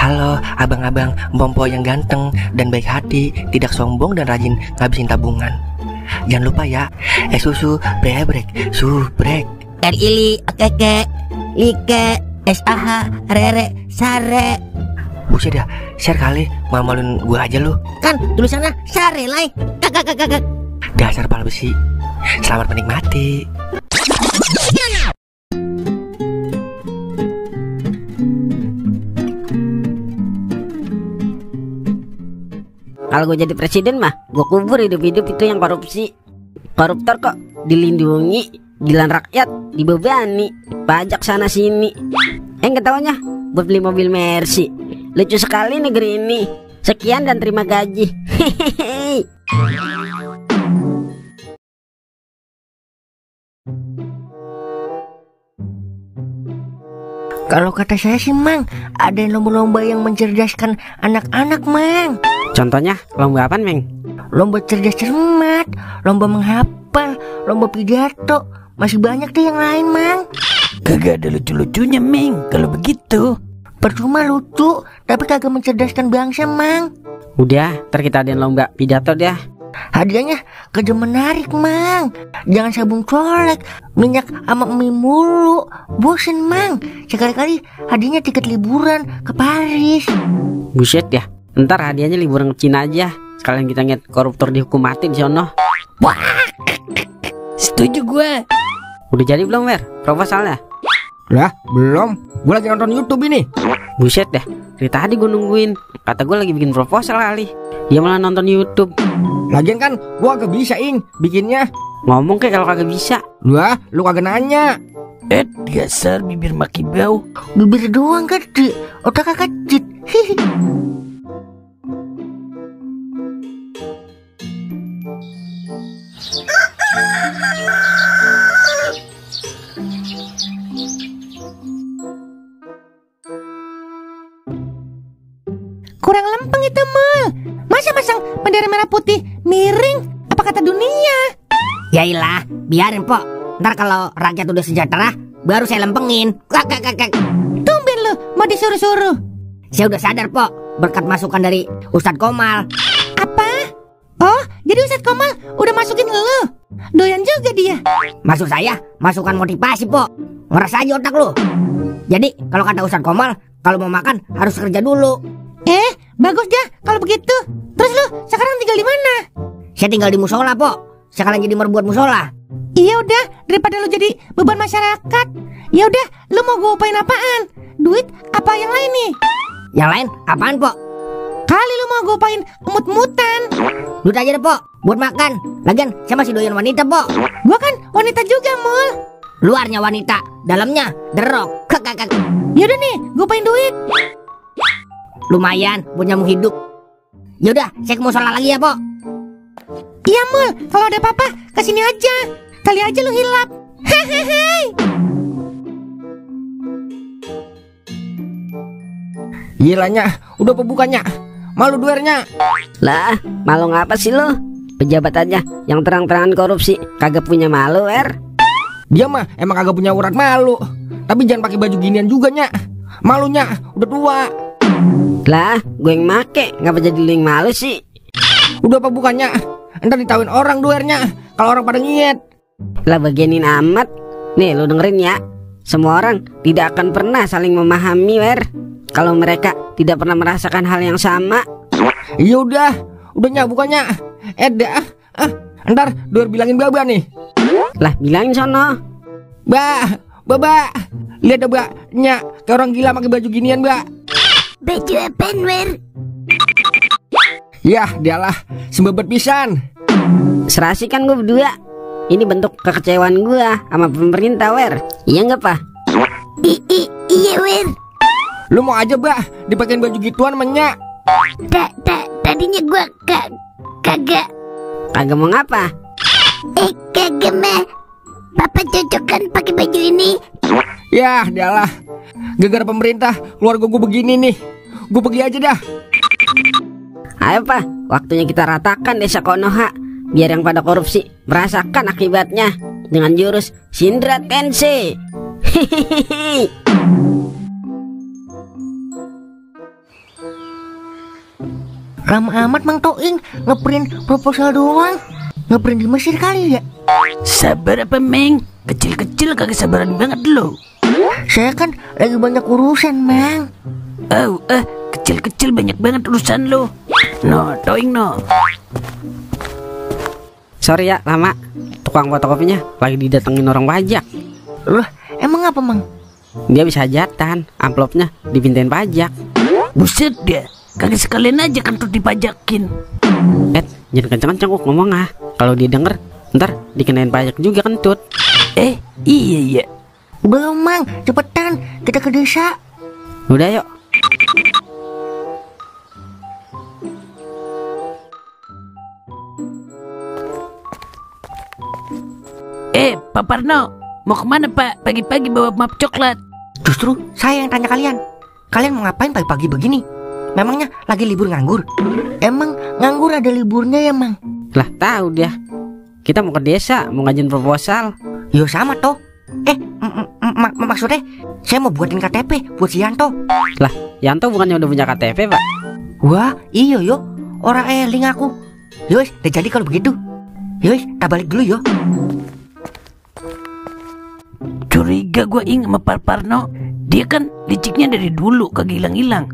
Halo abang-abang Mpompo yang ganteng dan baik hati, tidak sombong dan rajin ngabisin tabungan. Jangan lupa ya, susu brebrek, subrek. Ili, keke, like, SAH, rere, sare. Buset dah, share kali, malu-maluin gua aja lu. Kan tulisannya sare lai. Kakak. Dasar pala besi. Selamat menikmati. Kalau gue jadi presiden mah, gue kubur hidup-hidup itu yang korupsi. Koruptor kok dilindungi, giliran rakyat dibebani, pajak sana sini. Ketawanya buat beli mobil Mercy. Lucu sekali negeri ini. Sekian dan terima gaji. Hehehe. Kalau kata saya sih Mang, ada lomba-lomba yang mencerdaskan anak-anak Mang. Contohnya lomba apa, Meng? Lomba cerdas cermat, lomba menghafal, lomba pidato. Masih banyak deh yang lain Mang. Kagak ada lucu-lucunya Meng kalau begitu. Percuma lucu, tapi kagak mencerdaskan bangsa Mang. Udah, ntar kita adain lomba pidato dah. Hadiahnya kerja menarik Mang. Jangan sabun colek, minyak sama mie mulu. Bosen Mang. Sekali-kali hadiahnya tiket liburan ke Paris. Buset ya, ntar hadiahnya liburan ke Cina aja. Sekalian kita ngeliat koruptor dihukum mati di sono. Wah, setuju gue. Udah jadi belum, Wer? Proposalnya? Lah, belum. Gue lagi nonton YouTube ini. Buset dah, dari tadi gue nungguin. Kata gue lagi bikin proposal kali. Dia malah nonton YouTube. Lagian kan gue kagak bisa bikinnya. Ngomong kayak kalau kagak bisa. Lah, lu kagak nanya. Dasar bibir maki bau. Bibir doang gede, otak kecil. Hihi. Kurang lempeng itu Mul. Masa masang bendera merah putih miring? Apa kata dunia? Yailah, biarin Pok. Ntar kalau rakyat udah sejahtera, baru saya lempengin. Tumben lu mau disuruh-suruh. Saya udah sadar Pok, berkat masukan dari Ustadz Komal. Apa? Oh, jadi Ustadz Komal udah masukin lu? Doyan juga dia. Maksud saya, masukan motivasi Pok. Ngeres aja otak lu. Jadi kalau kata Ustadz Komal, kalau mau makan harus kerja dulu. Bagus dah kalau begitu. Terus lu sekarang tinggal di mana? Saya tinggal di musola, Pok. Sekarang jadi merbuat musola. Iya udah, daripada lu jadi beban masyarakat. Ya udah, lu mau gue upain apaan? Duit apa yang lain nih? Yang lain apaan, Pok? Kali lu mau gue upain emut-emutan. Duit aja deh, Pok, buat makan. Lagian saya masih doyan wanita, Pok. Gua kan wanita juga, Mul. Luarnya wanita, dalamnya derok. Yaudah nih, gue upain duit. Lumayan buat nyambung hidup. Yaudah, saya ke musola lagi ya, Pok. Iya, Mul. Kalau ada apa-apa, kesini aja. Kali aja lu hilap. Hehehe. Gilanya, udah pembukanya. Malu duernya. Lah, malu ngapa sih lu? Pejabat aja yang terang-terangan korupsi kagak punya malu, Wer. Dia mah emang kagak punya urat malu. Tapi jangan pakai baju ginian juga, Nya. Malunya udah tua. Lah, gue yang make, ngapa jadi lu yang malu sih? Udah apa bukannya? Ntar ditawain orang duernya kalau orang pada ngiet. Lah bagianin amat. Nih lu dengerin ya. Semua orang tidak akan pernah saling memahami, Wer, kalau mereka tidak pernah merasakan hal yang sama. Iya udah Nya bukannya. Ntar duer bilangin Baba nih. Lah bilangin sono. Baba, lihat dah Nya kayak orang gila pakai baju ginian, Baju apaan, Wer? Yah, dialah sembebet pisan. Serasi kan gue berdua. Ini bentuk kekecewaan gue sama pemerintah, Wer. Iya nggak, Pak? Iya, Wer. Lu mau aja, dipakein baju gituan menyak. Tadinya gue kagak. Kagak mau ngapa? Kagak mah. Papa cocok kan pakai baju ini. Yah, dialah. Gara-gara pemerintah keluarga gue begini nih. Gue pergi aja dah. Ayo Pak, waktunya kita ratakan desa Konoha, biar yang pada korupsi merasakan akibatnya dengan jurus Shindra Tensei. Hihihi. Lama amat Mang Toing ngeprint proposal doang. Ngeprint di Mesir kali ya? Sabar apa, Meng? Kecil-kecil kagak sabaran banget lo. Saya kan lagi banyak urusan, Mang. Kecil-kecil banyak banget urusan lo. No, Toing no. Sorry ya, lama. Tukang fotokopinya lagi didatengin orang pajak. Loh, emang apa, Mang? Dia bisa hajatan, amplopnya dipintain pajak. Buset dah, kagak sekalian aja kentut dipajakin. Jangan kenceng-kenceng ngomong ah. Kalau dia denger, ntar dikenain pajak juga kentut. Iya. Belum, Mang. Cepetan, kita ke desa. Udah yuk. Pak Parno, mau kemana Pak? Pagi-pagi bawa map coklat. Justru saya yang tanya kalian. Kalian mau ngapain pagi-pagi begini? Memangnya lagi libur nganggur? Emang nganggur ada liburnya ya, Mang? Lah tahu dia. Kita mau ke desa, mau ngajuin proposal. Yo sama toh. Maksudnya saya mau buatin KTP buat si Yanto. Lah, Yanto bukannya udah punya KTP, Pak? Wah, iya yo. Orang eling aku. Yowes, udah jadi kalau begitu. Yowes, tak balik dulu yo. Curiga gue sama Pak Parno. Dia kan liciknya dari dulu kagak hilang-hilang.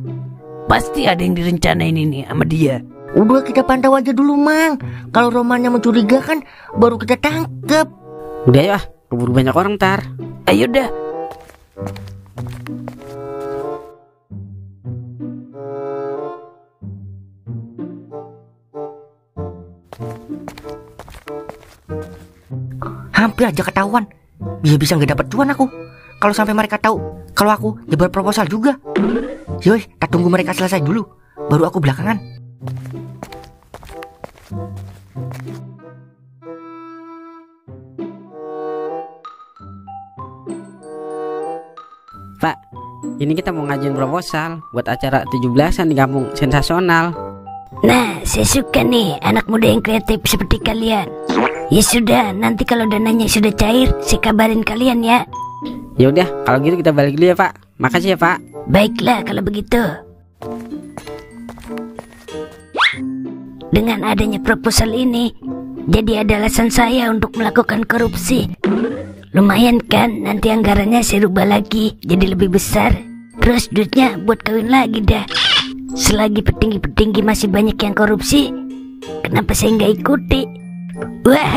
Pasti ada yang direncanain ini sama dia. Udah kita pantau aja dulu, Mang. Kalau romannya mencurigakan, baru kita tangkep. Udah ya, keburu banyak orang ntar. Ayo dah. Hampir aja ketahuan. Bisa nggak dapat cuan aku. Kalau sampai mereka tahu kalau aku nyebar proposal juga. Yoi, tak tunggu mereka selesai dulu, baru aku belakangan. Pak, ini kita mau ngajuin proposal buat acara 17-an di kampung sensasional. Nah, saya suka nih anak muda yang kreatif seperti kalian. Ya sudah, nanti kalau dananya sudah cair, saya kabarin kalian ya. Ya udah, kalau gitu kita balik dulu ya, Pak. Makasih ya, Pak. Baiklah kalau begitu. Dengan adanya proposal ini, jadi ada alasan saya untuk melakukan korupsi. Lumayan kan, nanti anggarannya saya rubah lagi jadi lebih besar. Terus duitnya buat kawin lagi dah. Selagi petinggi-petinggi masih banyak yang korupsi, kenapa saya nggak ikuti? Wah.